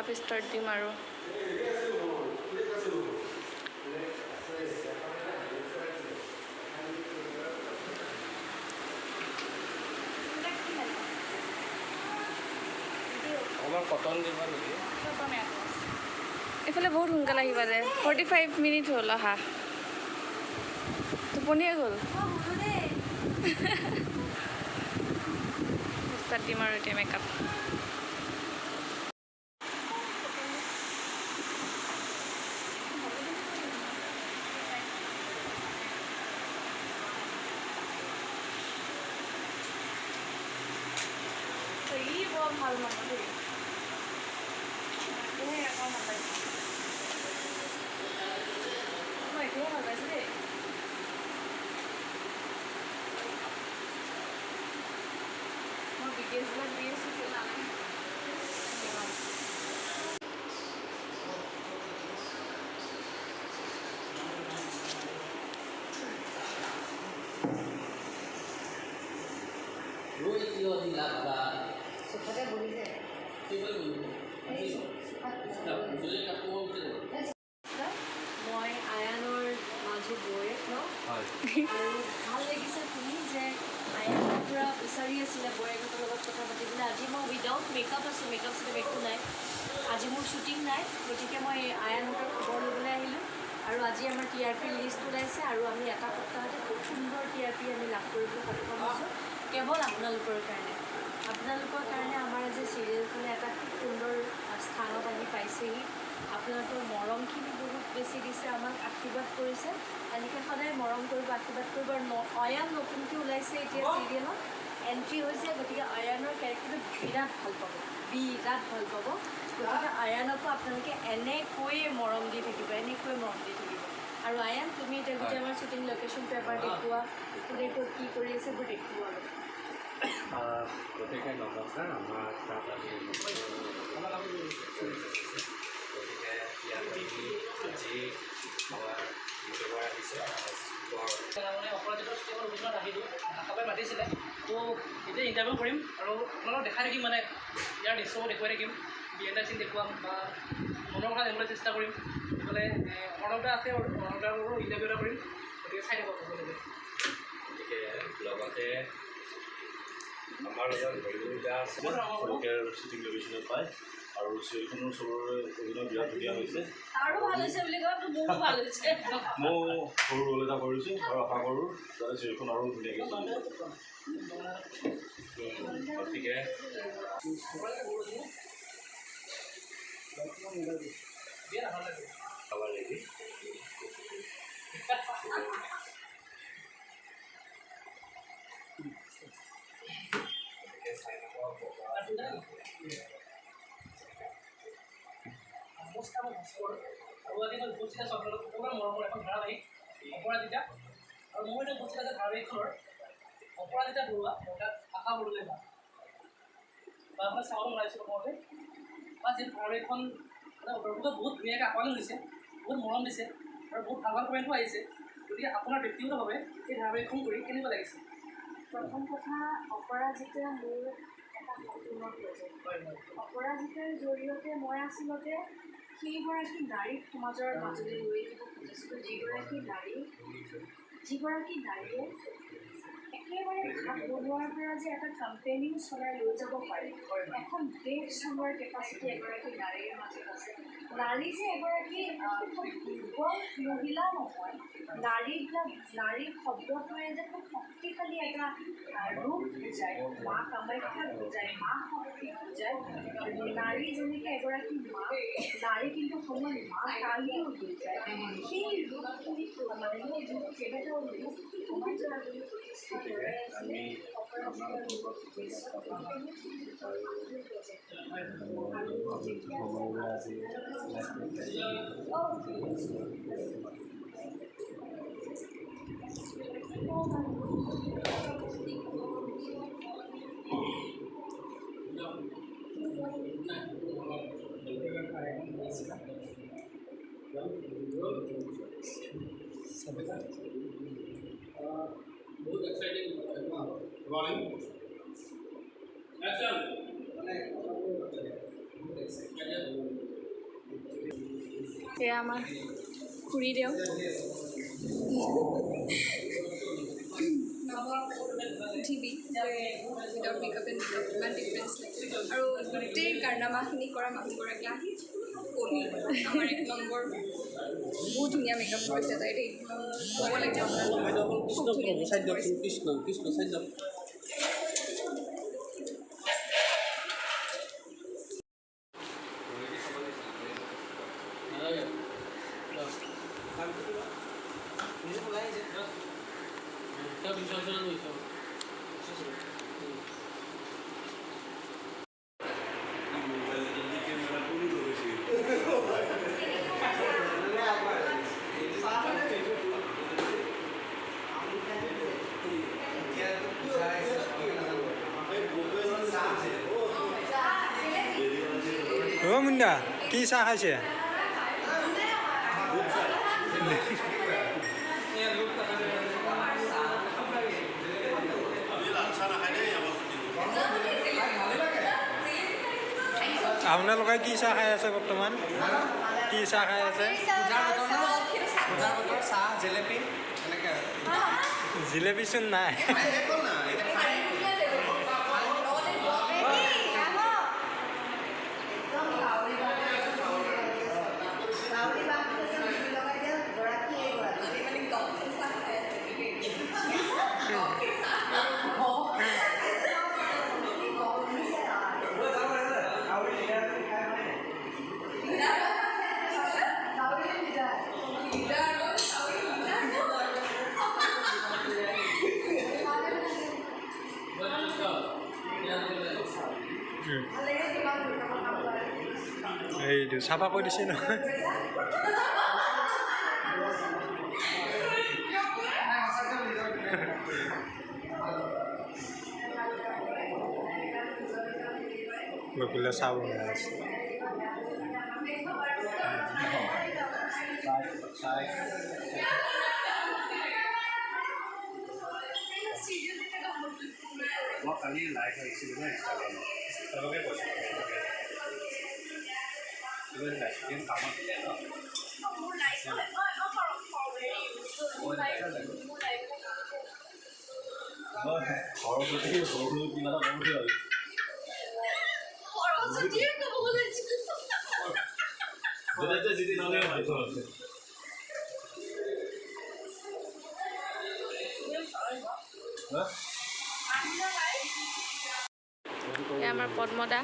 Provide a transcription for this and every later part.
Makeup start দিম আৰু। এইফালে বহুত সোনকালে আহিবা দে, 45 মিনিট হ'ল অহা, টোপনিয়ে গ'ল। ষ্টাৰ্ট দিম আৰু এতিয়া মেকআপ। ই বৰ ভাল মানুহ দেই, আকৌ ভাল পাইছোঁ মই, এতিয়াহে ভাল পাইছোঁ দেই। মই বিদেশবিলাক দি আছোঁ নালাগে। মই আয়ানৰ মাজু বৌয়েক ন, আৰু ভাল লাগিছে শুনি যে আয়ানৰ পূৰা বিচাৰি আছিলে বৌয়েকহঁতৰ লগত কথা পাতিবলৈ। আজি মই উইদাউট মেকআপ আছোঁ, মেকআপ চেকআপ একো নাই, আজি মোৰ শ্বুটিং নাই, গতিকে মই আয়ানহঁতৰ খবৰ ল'বলৈ আহিলোঁ। আৰু আজি আমাৰ TRP list ওলাইছে আৰু আমি এটা সপ্তাহতে খুব সুন্দৰ TRP আমি লাভ কৰিবলৈ সক্ষম হৈছোঁ, কেৱল আপোনালোকৰ কাৰণে। আপোনালোকৰ কাৰণে আমাৰ আজি চিৰিয়েলখনে এটা খুব সুন্দৰ স্থানত আহি পাইছেহি। আপোনালোকৰ মৰমখিনি বহুত বেছি দিছে, আমাক আশীৰ্বাদ কৰিছে। এনেকৈ সদায় মৰম কৰিব, আশীৰ্বাদ কৰিব। আৰু অয়ান নতুনকৈ ওলাইছে এতিয়া চিৰিয়েলত, এণ্ট্ৰি হৈছে, গতিকে আয়ানৰ কেৰেক্টাৰটো বিৰাট ভাল পাব, বিৰাট ভাল পাব। গতিকে আয়ানকো আপোনালোকে এনেকৈয়ে মৰম দি থাকিব, এনেকৈয়ে মৰম দি থাকিব। আৰু আয়ান, তুমি এতিয়া গোটেই আমাৰ শ্বুটিং লোকেশ্যনটো এবাৰ দেখুওৱা, কোনে ক'ত কি কৰি আছে এইবোৰ দেখুওৱা অলপ। গতিকে নমস্কাৰ, আমাৰ তাত আজি গতিকে ইয়াত আজি আমাৰ ইউটিউবাৰ আহিছে। মানে অপৰাজিতাৰ শ্বুটিঙৰ লোকেশ্যনত আহিলোঁ, আশাবাই মাতিছিলে, তো এতিয়া ইণ্টাৰভিউ কৰিম আৰু আপোনালোকক দেখাই থাকিম, মানে ইয়াৰ দৃশ্যবোৰ দেখুৱাই থাকিম, বিহাইণ্ড the চিন দেখুৱাম বা মনৰ কথা জানিবলৈ চেষ্টা কৰিম। এইফালে অৰ্ণৱ দা আছে, অৰ্ণৱ দাৰো ইণ্টাৰভিউ এটা কৰিম, গতিকে চাই থাকক সকলোকে। গতিকে লগতে আমাৰ লগত দা আছে, চবকে শ্বুটিং লোকেশ্যনত পায় আৰু চিৰিয়েলখনৰ চবৰে অভিনয় বিৰাট ধুনীয়া হৈছে। আৰু ভাল হৈছে বুলি কয়, মোৰো ভাল হৈছে। ময়ো সৰু ৰোল এটা কৰিছোঁ আৰু আশা কৰোঁ যাতে চিৰিয়েলখন আৰু ধুনীয়াকৈ চলিব। গতিকে ৰেডি। নমস্কাৰ, মই ভাস্কৰ আৰু আজি মই উপস্থিত আছোঁ আপোনালোক সকলোৰে মৰমৰ এখন ধাৰাবাহিক অপৰাজিতা। আৰু মই এতিয়া উপস্থিত আছে ধাৰাবাহিকখনৰ অপৰাজিতা বৰুৱা, অৰ্থাৎ আশা বৰদলৈ বা আপোনাৰ চাব ওলাইছোঁ প্ৰথমতে। বা যিহেতু ধাৰাবাহিকখন মানে দৰ্শকে বহুত ধুনীয়াকৈ আঁকোৱালি লৈছে, বহুত মৰম দিছে আৰু বহুত ভাল ভাল কমেণ্টো আহিছে, গতিকে আপোনাৰ ব্যক্তিগতভাৱে এই ধাৰাবাহিকখন কৰি কেনেকুৱা লাগিছে? প্ৰথম কথা, অপৰাজিতা মোৰ এটা সপোনৰ প্ৰজেক্ট। অপৰাজিতাৰ জৰিয়তে মই আচলতে সেইগৰাকী নাৰীক সমাজৰ মাজলৈ লৈ আহিব খুজিছিলোঁ, যিগৰাকী নাৰীয়ে একেবাৰে ভাত বনোৱাৰ পৰা যে এটা কোম্পেনীও চলাই লৈ যাব পাৰে, এখন দেশ চলোৱাৰ কেপাচিটি এগৰাকী নাৰীৰ মাজত আছে। নাৰী যে এগৰাকী খুব দুৰ্বল মহিলা নহয়, নাৰী শব্দটোৱে যে খুব শক্তিশালী এটা ৰূপ বুজায়, মা কামাখ্যাক বুজায়, মা শক্তিক বুজায়। নাৰী যেনেকৈ এগৰাকী মা, নাৰী কিন্তু সময়ত মা কালিও হৈ যায়। সেই ৰূপখিনি মানে সেই ৰূপ কেইবাটাও ৰূপ সমাজৰ আগলৈ প্ৰতিষ্ঠা কৰাই আছিলে অপৰাজিতাৰ আৰু যেতিয়া বহুত এক্সাইটিং। Action. বহুত এক্সাইটিং। এয়া আমাৰ খুৰীদেউ। সুধিবি যে উইদাউট মেকআপ এণ্ড মেকআপ কিমান ডিফাৰেঞ্চ লাগে। আৰু গোটেই কাৰনামাখিনি কৰা মানুহগৰাকী আহি কণী আমাৰ এক নম্বৰ, বহুত ধুনীয়া মেকআপ কৰিছে তাই দেই, ক'ব লাগিব খুব ধুনীয়া মেকআপ কৰিছে। কৃষ্ণ কৃষ্ণ চাই যাওক। অ' মুন্দা, কি চাহ খাইছে? আপোনালোকে কি চাহ খাই আছে বৰ্তমান? কি চাহ খাই আছে? জিলেপিচোন নাই। এইটো চাফা কৰি দিছে নহয়। বকুলে চাহ বনাই আছে। মই কালি লাইভ আহিছিলোঁ ন ইনষ্টাগ্ৰামত, তেওঁলোকে কৈছিলোঁ কামত দিলে ন। মই সৰস্বতী সৰু কিবা এটা কম বুলি ভাবিছোঁ। আমাৰ পদ্মদা।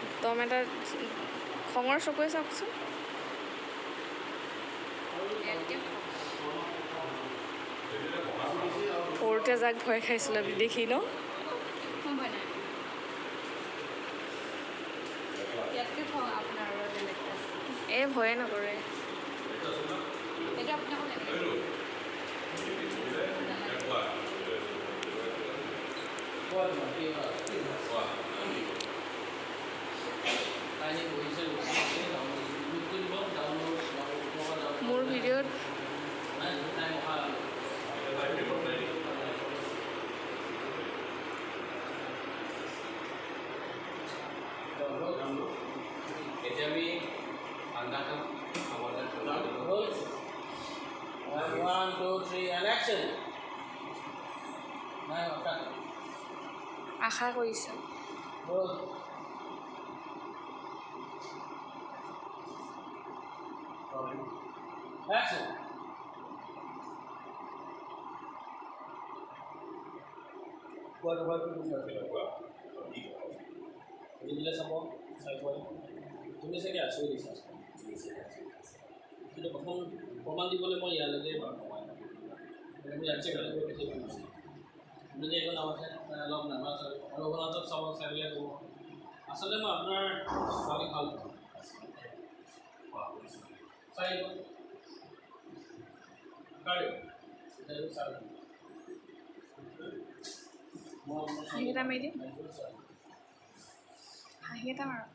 একদম এটা খঙৰ চকুৱে চাওকচোন। সৰুতে যাক ভয় খাইছিলোঁ আমি দেখি ন। এই ভয়ে নকৰে। মোৰ ভিডিঅ'ত এতিয়া আমি ঠাণ্ডা খাম। One, two, three, and action. আশা কৰিছোঁ। Action. চাব চাই তুমি চাগে আচৰিত দিছা, কিন্তু প্ৰথম প্ৰমাণ দিবলৈ মই ইয়ালৈকে মানে মই ইয়াতছে বেলেগ বেছি ভাল নাছিল। আপুনি যে এইখন নাম আছে অলপ নাৰ্ভাছ হয় আৰু ৰঘুনাথক চাব চাই পেলাই ক'ব আচলতে মই আপোনাৰ ছোৱালীক ভাল পাওঁ। চাই হাঁহি এটা মাৰি দিওঁ, হাঁহি এটা মাৰক।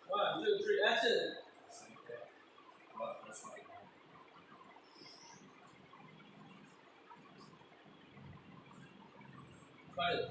One, two, three, action. বাৰু।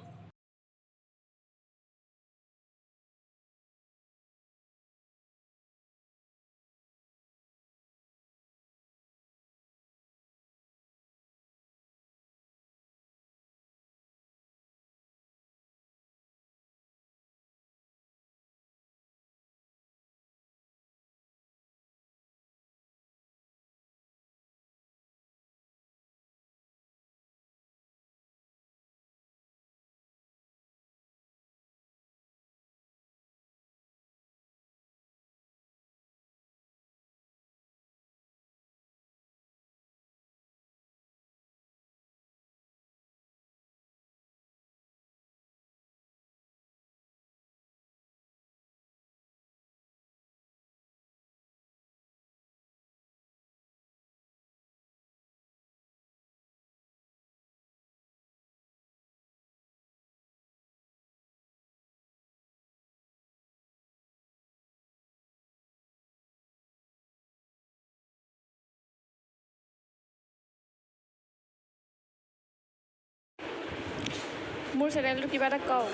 মোৰ চেনেলটো কিবা এটা কওঁ।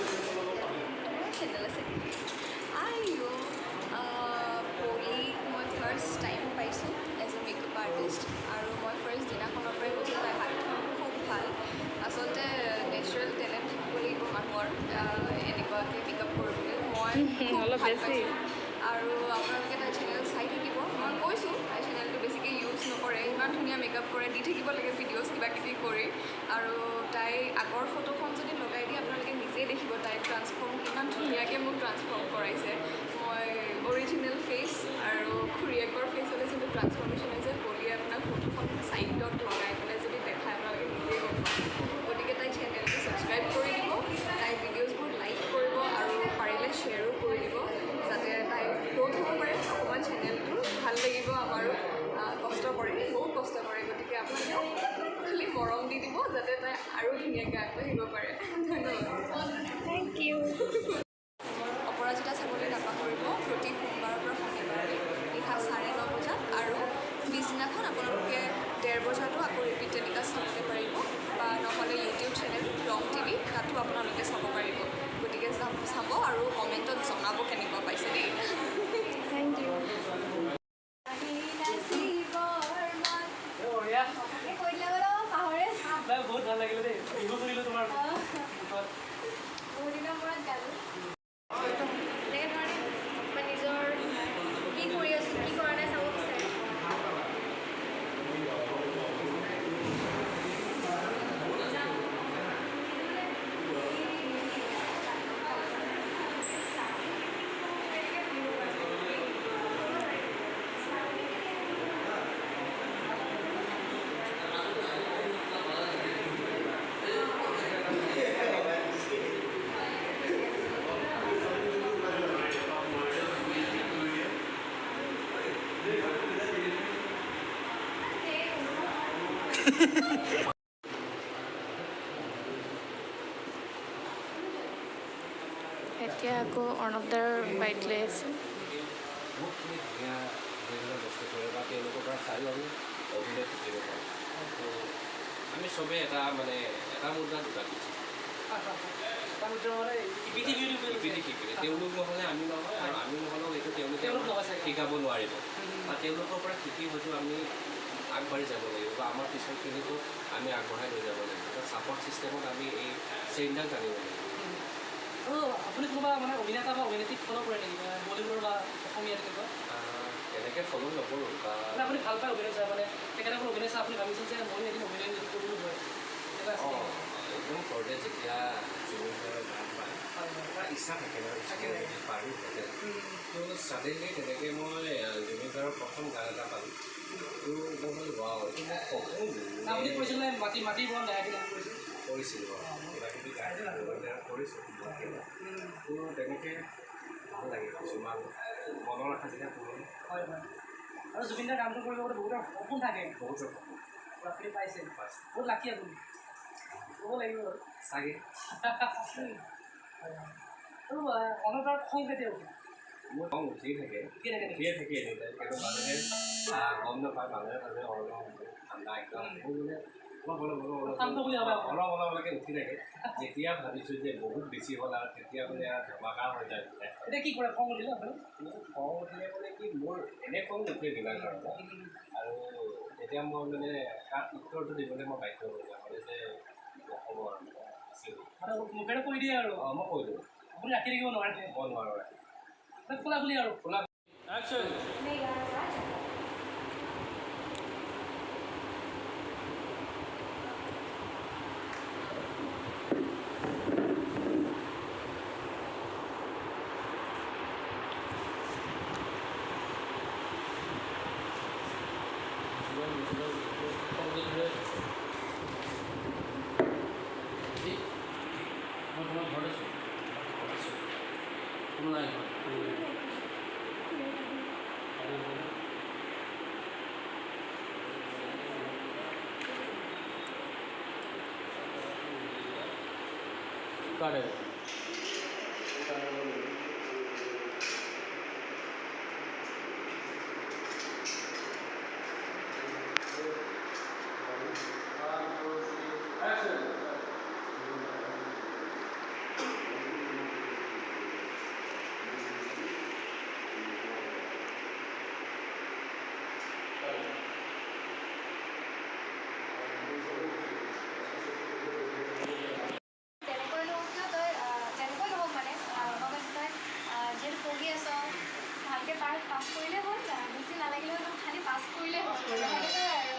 চেনেল আছে আইঅ পলিক মই ফাৰ্ষ্ট টাইম পাইছোঁ এজ এ মেকআপ আৰ্টিষ্ট, আৰু মই ফাৰ্ষ্ট দিনাখনৰ পৰাই কৈছোঁ তাইৰ হাতখন খুব ভাল। আচলতে নেচাৰেল টেলেণ্ট থাকিব লাগিব মানুহৰ এনেকুৱাকৈ মেকআপ কৰিবলৈ। মই অলপ ভাল বেছি পাইছোঁ আৰু আপোনালোকে তাইৰ চেনেল চাই থাকিব। মই কৈছোঁ তাইৰ চেনেলটো বেছিকৈ ইউজ নকৰে, ইমান ধুনীয়া মেকআপ কৰে, দি থাকিব লাগে ভিডিঅ'জ কিবা কিবি কৰি। আৰু তাই আগৰ ফটোখন যদি লগাই দিয়ে আপোনালোকে নিজেই দেখিব তাই ট্ৰান্সফৰ্ম কিমান ধুনীয়াকৈ মোক ট্ৰান্সফৰ্ম কৰাইছে। মই অৰিজিনেল ফেচ আৰু খুৰীয়েকৰ ফেচলৈ যোনটো ট্ৰান্সফৰ্মেশ্যন হৈছে, পলিয়ে আপোনাক ফটোখন চাইডত লগাই পেলাই যদি দেখায় আপোনালোকে নিজেই গম পাব। গতিকে তাই চেনেলটো ছাবস্ক্ৰাইব কৰি দিব, তাইৰ ভিডিঅ'জবোৰ লাইক কৰিব আৰু পাৰিলে শ্বেয়াৰো কৰি দিব, যাতে তাই গ্ৰ'থ হ'ব পাৰে অকণমান চেনেলটো। ভাল লাগিব আমাৰো, কষ্ট কৰে, বহুত কষ্ট কৰে। গতিকে আপোনালোকে খালি মৰম দি দিব যাতে তাই আৰু ধুনীয়াকৈ আগবাঢ়িব পাৰে। ধন্যবাদ, thank U. অপৰাজিতা চাবলৈ নাপাহৰিব, প্ৰতি সোমবাৰৰ পৰা শনিবাৰলৈ নিশা 9:30 বজাত, আৰু পিছদিনাখন আপোনালোকে 1:30 বজাতো আকৌ ৰিপিট টেলিকাষ্ট চাবলৈ পাৰিব, বা নহ'লে ইউটিউব চেনেল ৰং টিভি তাতো আপোনালোকে চাব পাৰিব। গতিকে চাব আৰু কমেণ্টত জনাব কেনেকুৱা পাইছে দেই। Thank U. বহুত ভাল লাগিলে দেই, বিহু শুনিলোঁ তোমাৰ বহুত দিনৰ মূৰত গালোঁ। তেনেধৰণে মই নিজৰ কি কৰি আছোঁ কি কৰা নাই চাব বিচাৰে। এতিয়া আকৌ অৰ্ণৱ দাৰ বাইক লৈ আছে। বহুতখিনি ধুনীয়া ধুনীয়া বস্তু কৰে বা তেওঁলোকৰ পৰা চাইও আমি অভিনয় শিকিব পাৰোঁ। তো আমি চবেই এটা মানে এটা মুদ্ৰা দুটা পিঠি, ইপিঠি শিকিলে তেওঁলোক নহ'লে আমি নহয়, আৰু আমি নহ'লেও এইটো তেওঁলোকে শিকাব নোৱাৰিব, বা তেওঁলোকৰ পৰা শিকি হয়তো আমি আগবাঢ়ি যাব লাগিব বা আমাৰ পিছৰখিনিকো আমি আগবঢ়াই লৈ যাব লাগিব। এটা ছাপৰ্ট ছিষ্টেমত আমি এই চেইনডাল টানিব লাগিব। আৰু আপুনি কোনোবা মানে অভিনেতা বা অভিনেত্ৰীক ফ'ল' কৰে নেকি, বলিউডৰ বা অসমীয়া তেনেকুৱা? তেনেকৈ ফ'ল' নকৰোঁ। বা আপুনি ভাল পায় অভিনয় চাই, মানে তেখেতসকল অভিনয় চাই আপুনি ভাবিছিল যে ময়ো এদিন অভিনয় কৰিলোঁ হয়? অঁ, একদম সৰুতে যেতিয়া জুবিন গাৰ্গৰ গান পায় এটা ইচ্ছা থাকে ন, যদি পাৰোঁহেঁতেন। তো ছাডেনলি তেনেকৈ মই জুবিন গাৰ্গৰ প্ৰথম গান এটা পালোঁ, তো মই বোলো ৱাও, এইটো মোৰ সপোন। আপুনি কৰিছিল নে মাটি মাটি বৰণ দেখাই গান কৰিছিল? কৰিছিলোঁ, কিবা কিবি গান কৰিছোঁ। তো তেনেকৈ ভাল লাগে, কিছুমান মনৰ আশা যেতিয়া পূৰণ হয়। হয়, আৰু জুবিনদাৰ গানটো কৰিব গ'লে বহুতৰ সপোন থাকে, বহুতৰ সপোন। আপুনি পাইছে, বহুত লাকি আপুনি ক'ব লাগিব আৰু চাগে। আৰু অৰ্ণৱ খং কেতিয়া উঠে? মোৰ খং উঠিয়ে থাকে, উঠিয়ে থাকে এনি টাইম, কিন্তু মানুহে গম নাপায়। মানুহে ভাবে অৰ্ণৱ ঠাণ্ডা একদম। মোৰ মানে অলপ অলপ অলপ শান্ত বুলি ভাবা অলপ অলপ অলপকৈ উঠি থাকে। যেতিয়া ভাবিছোঁ যে বহুত বেছি হ'ল আৰু তেতিয়া মানে আৰু ধমাকা হৈ যায়। এতিয়া কি কৰে খং উঠিলে আপুনি? খং উঠিলে মানে কি, মোৰ এনে খং নুঠে বিনা কাৰণত, আৰু তেতিয়া মই মানে তাত উত্তৰটো দিবলৈ মই বাধ্য হৈ যাওঁ, মানে যে নক'ব আৰু মানে মুখেৰে কৈ দিয়ে আৰু। অঁ, মই কৈ দিওঁ। আপুনি ৰাখি থাকিব নোৱাৰে? মই নোৱাৰোঁ ৰাখি। খোলা খুলি আৰু খোলা। একশ্যন। মই তোমাৰ ঘৰত আছোঁ, কোনো নাই ঘৰত। কাৰে যেনেকৈ নহওক কিয় তই, যেনেকৈ নহওক মানে মই কৈছোঁ তই যিহেতু পঢ়ি আছ, ভালকৈ পাছ কৰিলেই হ'ল, বেছি নালাগিলেও হ'ল, খালি পাছ কৰিলেই হ'ল, সেনেকুৱাই আৰু।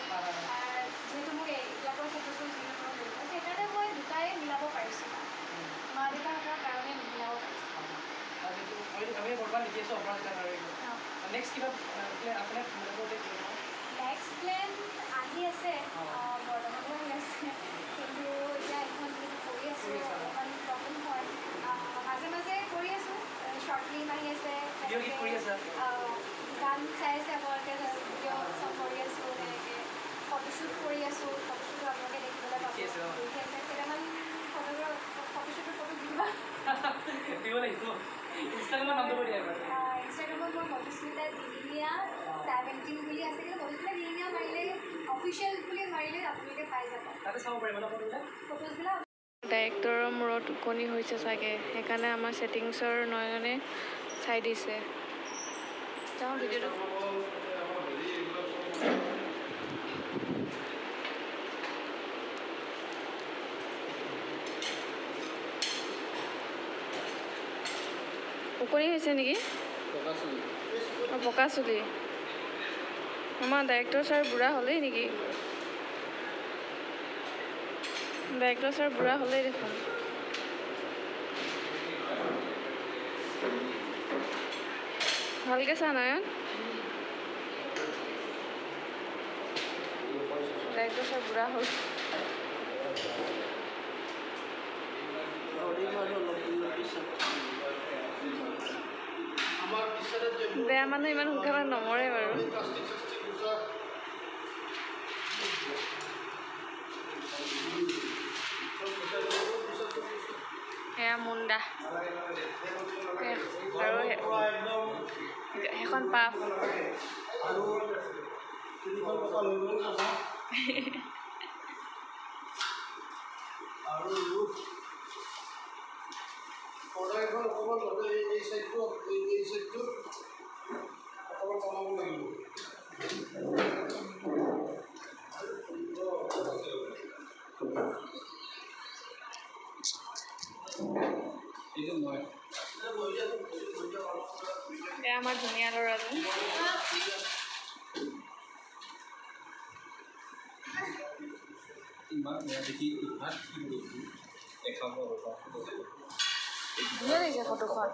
যিহেতু মোক এইবিলাকৰ ক্ষেত্ৰতো যিহেতু মই জড়িত, সেইকাৰণে মই দুটাই মিলাব পাৰিছোঁ, মা দেউতাহঁতৰ কাৰণে মিলাব পাৰিছোঁ। আমি বৰ্তমান লিখি আছোঁ অপৰাজিতা। নেক্সট কিবা প্লেন আছেনে? নেক্সট প্লেন আহি আছে, বৰ্তমানো আহি আছে, কিন্তু এতিয়া এখন যিহেতু কৰি আছোঁ অকণমান প্ৰব্লেম হয়। মাজে মাজে কৰি আছোঁ, শ্বৰ্ট ফিল্ম আহি আছে, গান চাই আছে আপোনালোকে, ভিডিঅ' চব কৰি আছোঁ, তেনেকৈ ফটোশ্বুট কৰি আছোঁ। ফটোশ্বুটো আপোনালোকে দেখিবলৈ পাব, দেখি আছে কেইটামান ফটোশ্বুটৰ ফটো দিবা দিব লাগিব। ইনষ্টাগ্ৰামৰ নামটো কৈ দিয়া। ইনষ্টাগ্ৰামত মোৰ মধুস্মিতা দিহিঙীয়া 17 বুলি আছে, কিন্তু মধুস্মিতা দিহিঙীয়া মাৰিলে, অফিচিয়েল বুলি মাৰিলে আপোনালোকে পাই যাব, তাতে চাব পাৰিব ন ফটোবিলাক, ফটোজবিলাক। ডাইৰেক্টৰৰ মূৰত ওকণি হৈছে চাগে, সেইকাৰণে আমাৰ ছেটিংছৰ নয়নে চাই দিছে। যাওঁ ভিডিঅ'টো। ওকণি হৈছে নেকি? অঁ, পকা চুলি। আমাৰ ডাইৰেক্টৰ ছাৰ বুঢ়া হ'লেই নেকি? ডাইৰেক্টৰ ছাৰ বুঢ়া হ'লেই দেখোন। ভালকৈ চা নয়ন, ডাইৰেক্টৰ ছাৰ বুঢ়া হ'ল। বেয়া মানুহ ইমান সোনকালে নমৰে বাৰু। এয়া মুণ্ডা আৰু সেইখন পাফ। এয়া আমাৰ ধুনীয়া ল'ৰাজন। ধুনীয়া লাগিছে ফটোখন।